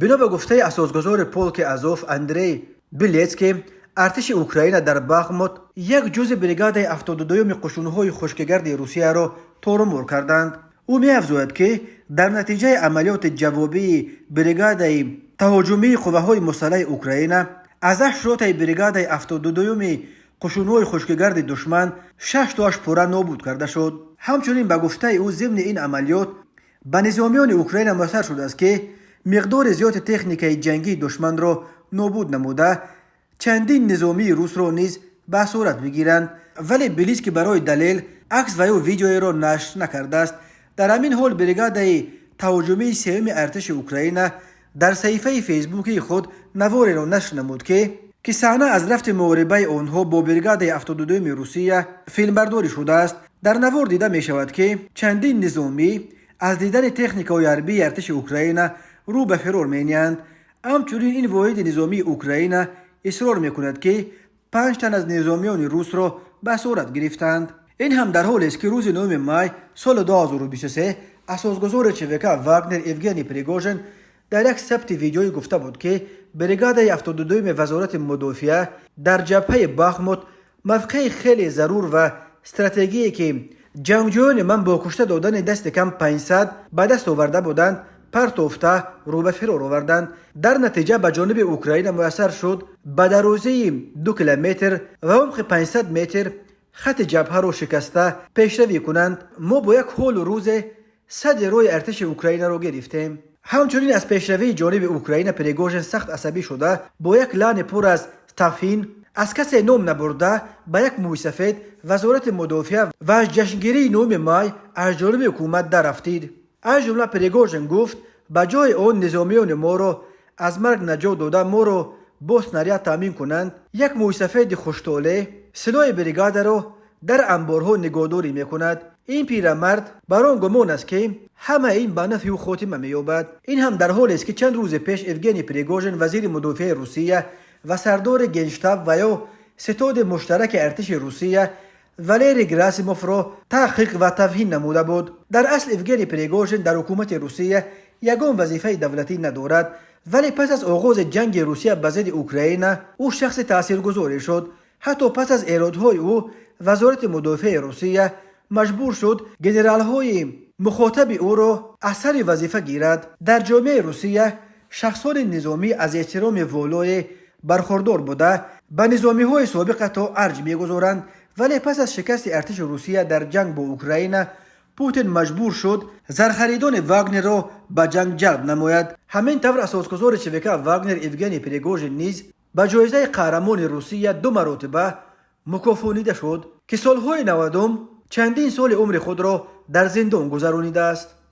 Бино ба гуфтаи асосгузори полки Азов Андрей Билетский, артиши Украина дар Бахмут як ҷузъи бригадаи 72-юми қушунҳои хушкигарди Русияро торумор карданд. Ӯ меафзояд, ки дар натиҷаи амалиёти ҷавобии бригадаи таҳоҷумии қувваҳои мусаллаҳи Украина аз ҳашт ротаи бригадаи 72-юми қушунҳои хушкигарди душман шаш тоаш пурра нобуд карда шуд. Ҳамчунин, ба гуфтаи ӯ, зимни ин амалиёт ба низомиёни Украина муяссар шудааст, ки миқдори зиёди техникаи ҷангии душманро нобуд намуда, чандин низомии русро низ ба асорат бигиранд. Вале Билитский барои далел акс ва ё видеоеро нашр накардааст. Дар ҳамин ҳол, бригадаи таҳоҷумии сеюми артиши Украина дар саҳифаи фейсбукии худ навореро нашр намуд, ки саҳна аз рафти муҳорибаи онҳо бо бригадаи 72-юми Русия филмбардорӣ шудааст. Дар навор дида мешавад, ки чандин низомӣ аз дидани техникаҳои ҳарбии артиши Украина рӯ ба фирор мениҳанд. Ҳамчунин, ин воҳиди низомии Украина исрор мекунад, ки панҷ тан аз низомиёни русро ба асорат гирифтанд. Ин ҳам дар ҳолест, ки рӯзи 9 май соли 2023 асосгузори ЧВК Вагнер Евгений Пригожин дар як сабти видеоӣ гуфта буд, ки бригадаи 72-юми Вазорати мудофиа дар ҷабҳаи Бахмут мавқеи хеле зарур ва стратегие, ки ҷангҷӯёни ман бо кушта додани дасти кам 500 ба даст оварда буданд, партофта, рӯ ба фирор оварданд. Дар натиҷа ба ҷониби Украина муяссар шуд ба дарозии 2 километр ва умқи 500 метр хати ҷабҳаро шикаста пешравӣ кунанд. Мо бо як ҳолу рӯзе сади роҳи артиши Украинаро гирифтем. Ҳамчунин, аз пешравии ҷониби Украина Пригожин сахт асабӣ шуда, бо як лаҳни пур аз тавҳин аз касе ном набурда ба як мӯйсафед Вазорати мудофиа ва аз ҷашнгирии 9 май аз ҷониби ҳукумат дарафтид. Аз ҷумла Пригожин гуфт: «Ба ҷои он низомиёни моро аз марг наҷот дода, моро бо снаряд таъмин кунанд, як мӯйсафеди хуштолеъ силоҳи бригадаро дар анборҳо нигоҳдорӣ мекунад. Ин пирамард бар он гумон аст, ки ҳамаи ин ба нафъи ӯ хотима меёбад». Ин ҳам дар ҳолест, ки чанд рӯзи пеш Евгений Пригожин, вазири мудофиаи Русия ва сардори генштаб ва ё ситоди муштараки артиши Русия Валерий Герасимовро таҳқир ва тавҳин намуда буд. Дар асл, Евгений Пригожин дар ҳукумати Русия ягон вазифаи давлатӣ надорад, вале пас аз оғози ҷанги Русия ба зидди Украина ӯ шахси таъсиргузоре шуд. Ҳатто пас аз эродҳои ӯ Вазорати мудофиаи Русия маҷбур шуд генералҳои мухотаби ӯро аз сари вазифа гирад. Дар ҷомеаи Русия шахсони низомӣ аз эҳтироми волое бархурдор буда, ба низомиҳои собиқ ҳатто арҷ мегузоранд. Вале пас аз шикасти артиши Русия дар ҷанг бо Украина, Путин маҷбур шуд зархаридони Вагнерро ба ҷанг ҷалб намояд. Ҳамин тавр, асосгузори ЧВК Вагнер Евгений Пригожин низ ба ҷоизаи қаҳрамони Русия ду маротиба мукофонида шуд, ки солҳои 90-ум чандин соли умри худро дар зиндон гузаронидааст.